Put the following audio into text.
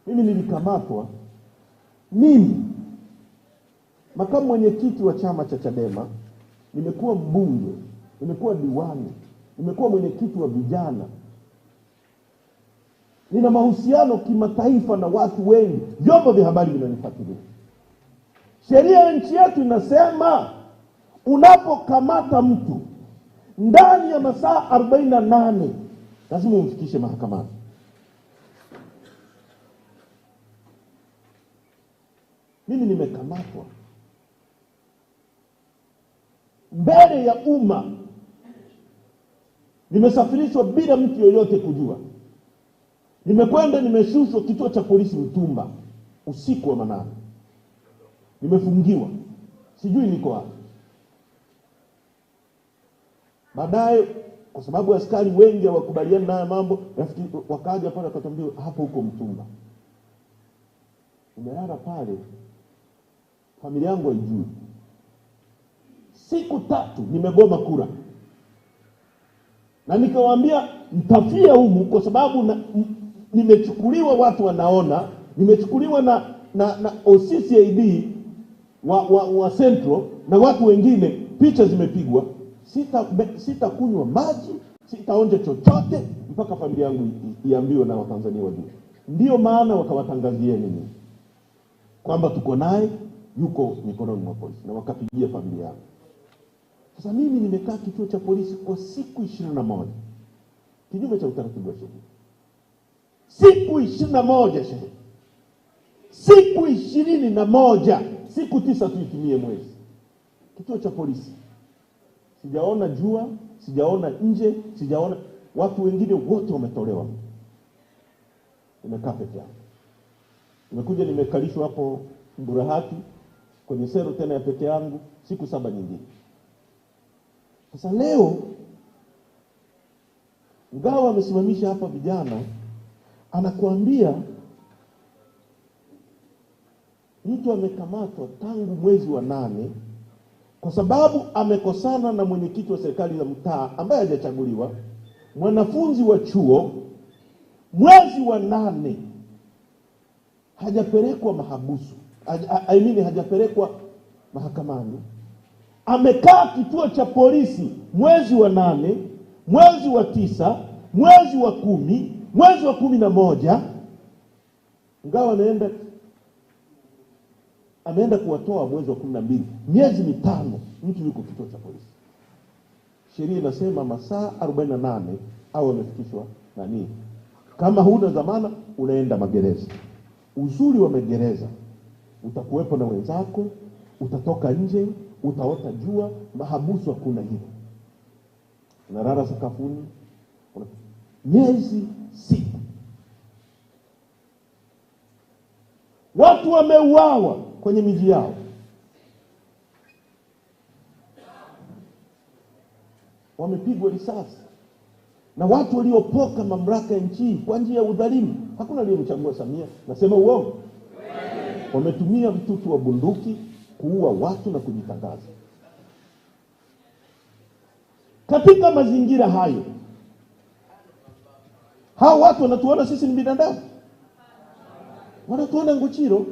Mimi nilikamatwa, mimi makamu mwenyekiti wa chama cha Chadema, nimekuwa mbunge, nimekuwa diwani, nimekuwa mwenyekiti wa vijana, nina mahusiano kimataifa na watu wengi, vyombo vya habari vinanifuatilia. Sheria ya nchi yetu inasema unapokamata mtu ndani ya masaa 48 lazima umfikishe mahakamani. Mimi nimekamatwa mbele ya umma, nimesafirishwa bila mtu yoyote kujua, nimekwenda nimeshushwa kituo cha polisi Mtumba usiku wa manane, nimefungiwa, sijui niko wapi. Baadaye kwa sababu askari wengi hawakubaliani na haya mambo, rafiki wakaja pale wakatuambia hapo huko Mtumba. Nimelala pale, familia yangu haijui. Siku 3 nimegoma kura, na nikawaambia mtafia humu kwa sababu nimechukuliwa, watu wanaona nimechukuliwa na OCCID wa Central na watu wengine, picha zimepigwa. Sitakunywa maji, sitaonja chochote mpaka familia yangu iambiwe na Watanzania wajue. Ndio maana wakawatangazieni nyinyi kwamba tuko naye, yuko mikononi mwa polisi, na wakapigia familia yangu. Sasa mimi nimekaa kituo cha polisi kwa siku 21 kinyume cha utaratibu wa sheria. Siku 21 shehe, siku 21, siku 9 tu itimie mwezi, kituo cha polisi. Sijaona jua, sijaona nje, sijaona watu wengine, wote wametolewa. Nimekaa peke yangu. Nimekuja nimekalishwa hapo Mburahati kwenye sero tena ya peke yangu siku 7 nyingine. Sasa leo Mgawa amesimamisha hapa vijana, anakuambia mtu amekamatwa tangu mwezi wa 8 kwa sababu amekosana na mwenyekiti wa serikali ya mtaa ambaye hajachaguliwa, mwanafunzi wa chuo, mwezi wa 8 hajapelekwa mahabusu, I mean hajapelekwa mahakamani, amekaa kituo cha polisi mwezi wa 8, mwezi wa 9, mwezi wa 10, mwezi wa 11, Mgawa ameenda kuwatoa mwezi wa 12, miezi 5 mtu yuko kituo cha polisi. Sheria inasema masaa 48 au amefikishwa nani. Kama huna dhamana unaenda magereza. Uzuri wa magereza, utakuwepo na wenzako, utatoka nje, utaota jua. Mahabusu hakuna hivyo, unalala sakafuni miezi 6. Watu wameuawa kwenye miji yao, wamepigwa risasi na watu waliopoka mamlaka ya nchi kwa njia ya udhalimu. Hakuna aliyemchagua Samia, nasema uongo? Wametumia mtutu wa bunduki kuua watu na kujitangaza. Katika mazingira hayo, hao watu wanatuona sisi ni binadamu? Wanatuona nguchiro.